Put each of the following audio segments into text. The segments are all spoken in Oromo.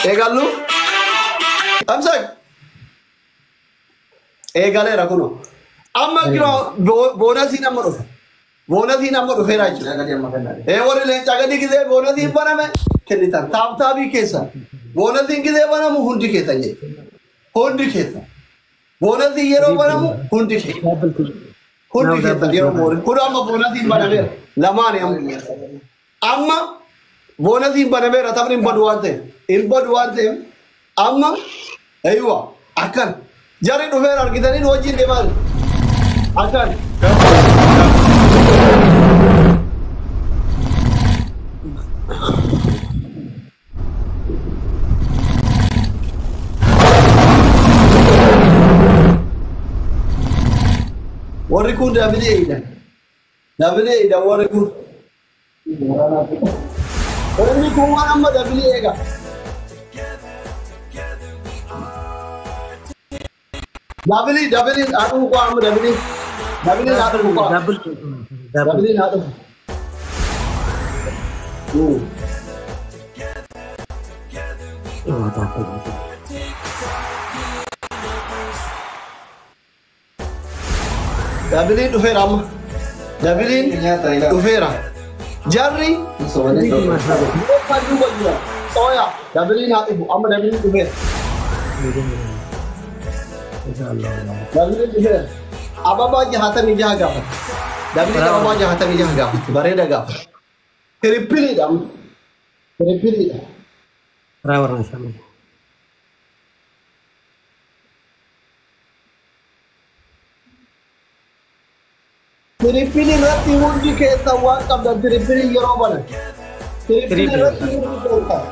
Eegallu. Amsak. Eegaleera kunoo. Amma giroo boonasiin amma dhufe. Boonasiin amma dhufeera jechuudha. Warri leencaa gadi gisee boonasiin baname kennitan. Taaptaabii keessa. Boonasiin gisee banamu hundi keessan jechuudha. Hundi keessa. Boonasiin yeroo banamu hundi keessa. Hundi keessan yeroo boonasiin. Kun amma boonasiin banameera. Lamaani amma. Amma boonasiin banameera taphni hin badu waan ta'eef. Hin badu waan ta'eef amma eeywa akkan. Jarri dhufeera argitanii wajjin deemaa jiru. Akkan. Warri kun daabilii eeydan. Daabilii eeydan warri kun. Warri kun waan amma daabilii eega. Daabilii daabilii haadhuun koo amma daabilii. Daabilii haadhuun koo. Daabilii haadhuun. Daabiliin dhufeera amma. Daabiliin dhufeera. Jarri duuba jira. Ooya daabiliin haa dhufu amma daabiliin dhufeera. Daabiliin dhufeera. Ababaa 66 gaafata. Daabiliin ababaa 66 gaafata. Bareeda gaafata. Tirippiliidha amma. Tirippiliidha. Tirippilii irratti hundi keessan waan qabdan tirippilii yeroo banan. Tirippilii irratti hundi keessan.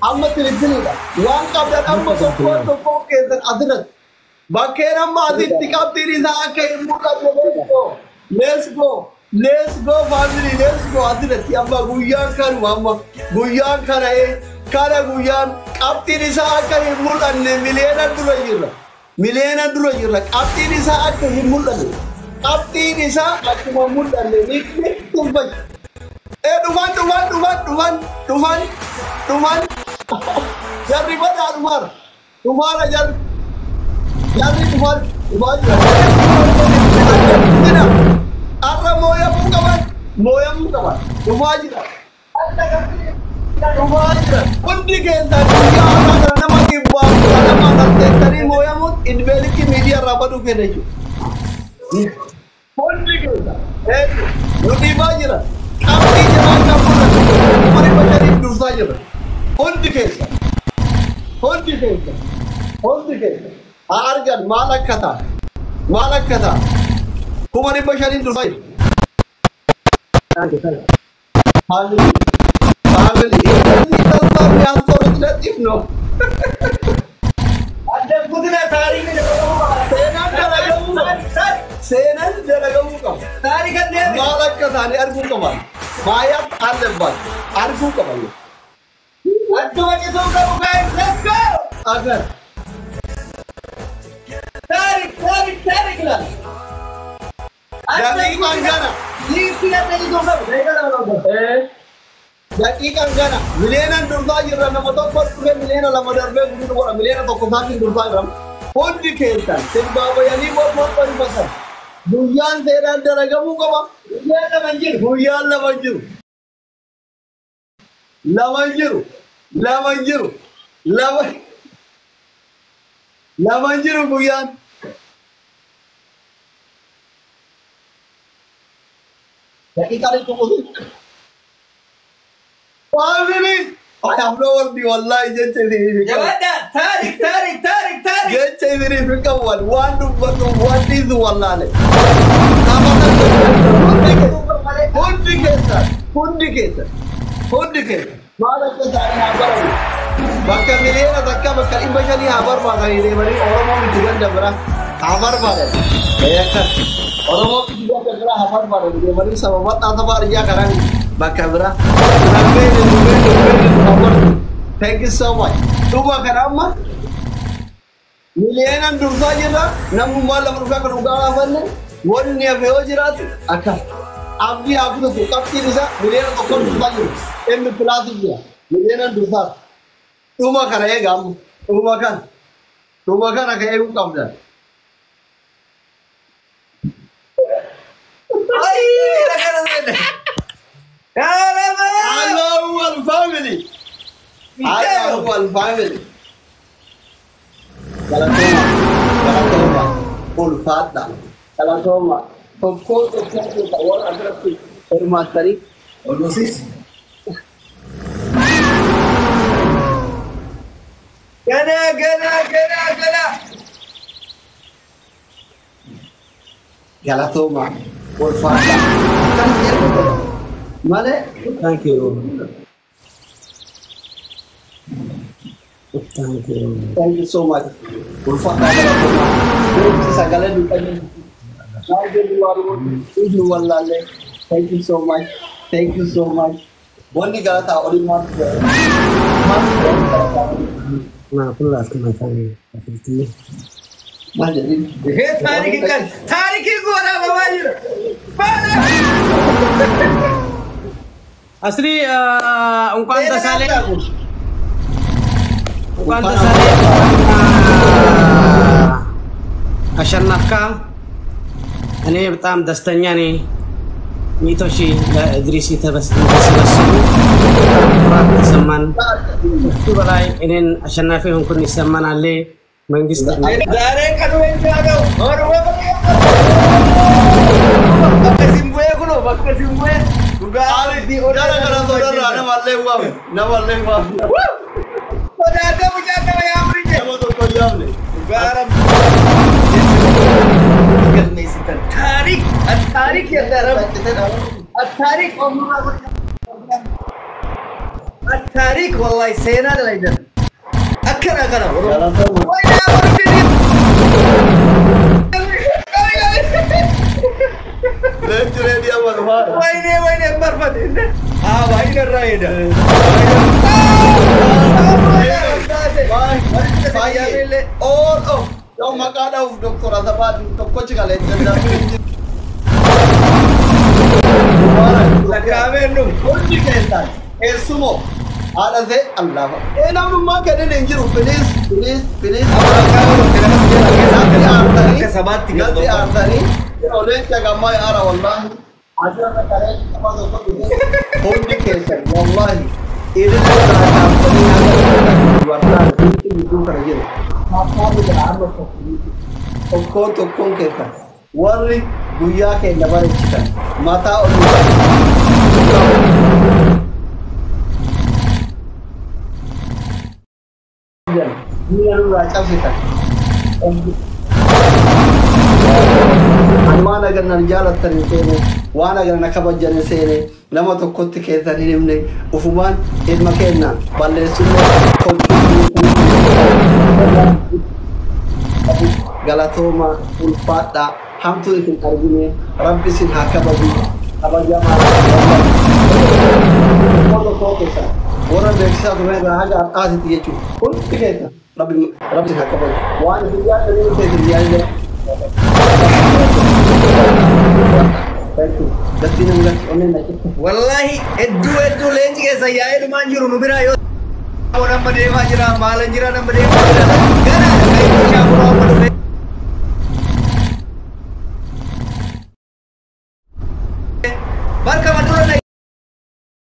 Amma tirippiliidha. Waan qabdan amma tokkoon tokkoon keessan asirratti. Bakkeen amma asitti qabxiin isaa akka hin mul'anne let's go. Let's go. Let's go family let's go asirratti amma guyyaan kanuma amma guyyaan kana kana guyyaan qabxiin isaa akka hin mul'anne miliyoona dura jirra. Miliyoona dura jirra. Qabxiin isaa akka hin mul'anne. Qabxiin isaa akkuma mul'anne ni tolfachi. Dhufan dhufan dhufan dhufan dhufan dhufan jarri badaa dhufaara. Dhufaara jarri. Jarri dhufan dhufaa jira. Har'a mooyamuu qaban mooyamuu qaban dhufaa jira. Dhufaa jira. Hundi keessaa guyyaa har'aa kana nama 112 tarteettanii mooyamuun idbeelikki miidiyaa irraa baduu kenna jechuudha. Hundi keessa nu dhiibaa jira. Qabxii jabaa kan mul'atu. 500,000 dursaa jira. Hundi keessa. Hundi keessa. Hundi keessa. Haa argan maal akka ta'a. Maal akka ta'a. 500,000 dursaa jira. Family. Family. Inni ነው. Seenaan dalagamuu qaba. Seenaan dalagamuu qaba. Maal akka taane arguu qaban. Maayaaf አለባቸው arguu qaban. Agar. Daqiiqaan gana. Daqiiqaan gana. Miliyoonan dursaa jirra nama tokko dhufe miliyoona 2 darbee guutuu godha miliyoona 1 isaatiin dursaa jirra. Hundi keessan simbaabayanii morma dhufatan. Guyyaan seenaan dalagamuu qaba. Guyyaan lama hin jiru. Guyyaan lama hin jiru. Lama hin jiru. Lama hin jiru. Lama lama hin jiru guyyaan. Daqiiqaan itti quusu. Family! I have no word wallahi jecha isiniif hin qabu. Jecha isiniif hin qabu waan dubbatu waan dhiisu wallaale. Hundi keessan hundi keessan hundi keessan maal akka isaanii haa baramu. Bakka miliyoona 1 bakka 500 haa barbaadanii deemanii Oromoon itti ganda bira haa barbaadan. Akkas Oromoon itti ganda bira haa barbaadanii deemanii saba bal'aa saba arjaa karaa bakka bira. Thank you so much. Dhuma kana amma miliyoonan dursaa jirra namummaa lama dhufee akka dhugaa gaafanne wanni hafe yoo jiraatu akka abdii haa kutatu qabxiin isaa miliyoona 1 dursaa jiru. Inni pilaasii jira. Miliyoonan dursaa. Dhuma kana eegamu. Dhuma kana. Dhuma kana ka eeguu qabdan. Ay, kana seene. Allahu Akbar family. Allahu Akbar family. Galatooma. Galatooma. Ulfaadha. Galatooma. Tokkoo tokkoo keessa warra asirratti hirmaattanii. Olusis. Gana gana gana gana. Galatooma. Ulfaadha. Kan jedhu malee. Thank you. Thank you. Thank you so much. Ulfaadha galatooma. Beeksisa sagalee dubbannee. Maal jedhu waan wallaallee. Thank you so much. Thank you so much. Wanni galataa olii maaltu jira? Maaltu jira? Na ሁላችሁም my family. Maal jedhin? ይሄ ታሪክ ቀን ታሪክ ጎዳ በማጅ አስሊ እንኳን ደስ አለህ፣ እንኳን ደስ አለህ። አሸናፍካ። እኔ በጣም ደስተኛ ነኝ። 100,000 ለእድሪስ የተሰበሰቡ ኩራት ተሰማን። እሱ በላይ እኔን አሸናፊ ሆንኩን ይሰማናል። መንግስት ዛሬ ቀኑ የኛ ነው። Bakka simbu'ee dhugaa Gara kana sodarraa namallee waame. Namallee waame. Sodaatee mucaa nama yaamuri jee. Nama tokko hin yaamne. Dhugaa rabbi galmeessitan taarik attaarik yadda attaarik attaarik wallahi seenaa dalaydan akkana kana. Galatooma. Leenci reedii amma dhufaadha. ወይኔ ወይኔ barfate baay'ina irraa ሄደ. Baay'ee all of yoo maqaa dha'uuf Doktor Asafaatiin tokkochi kalee Lakkaa'ameen dhumu. Hundi keessan keessumoo haadha ta'e allaafa. Ee namnummaa kennan hin jiru please please please. Akka sabaatti Natti aarsanii yeroo leenca gammaa yaara wallaahi. Asirra kalee qaba tokko dhufe hundi keessan wallaahi. Ilillee irraa kaaftanii haga dubartaan hundi gidduu kana jiru. Maakkaa jira amma tokkoon tokkoon keessan warri guyyaa keenya bareechitan mataa ol miila nurraa cabsitan. Ani waan agarnan jaalattan hin seene, waan agarna kabajan hin seene, nama tokkotti keessan hin himne, ufumaan ilma kenna balleessullee tolchuu galatooma ulfaadhaa hamtuu isin argine rabbi isin haa kabaju kabajamaa tokko keessan warra beeksisaa ture irraa haga har'aatitti jechuudha hundi keessan rabbi rabbi isin haa kabaju waan isin yaaddan keessan yaaddan. Thank you. Dastiin namni onneen na citte. Wallahi hedduu hedduu leenci keessa yaa'ee dhumaan jiru nu biraa yoo nama deemaa jira maalan jira nama deemaa jira gara shaamuroo amma dhufe.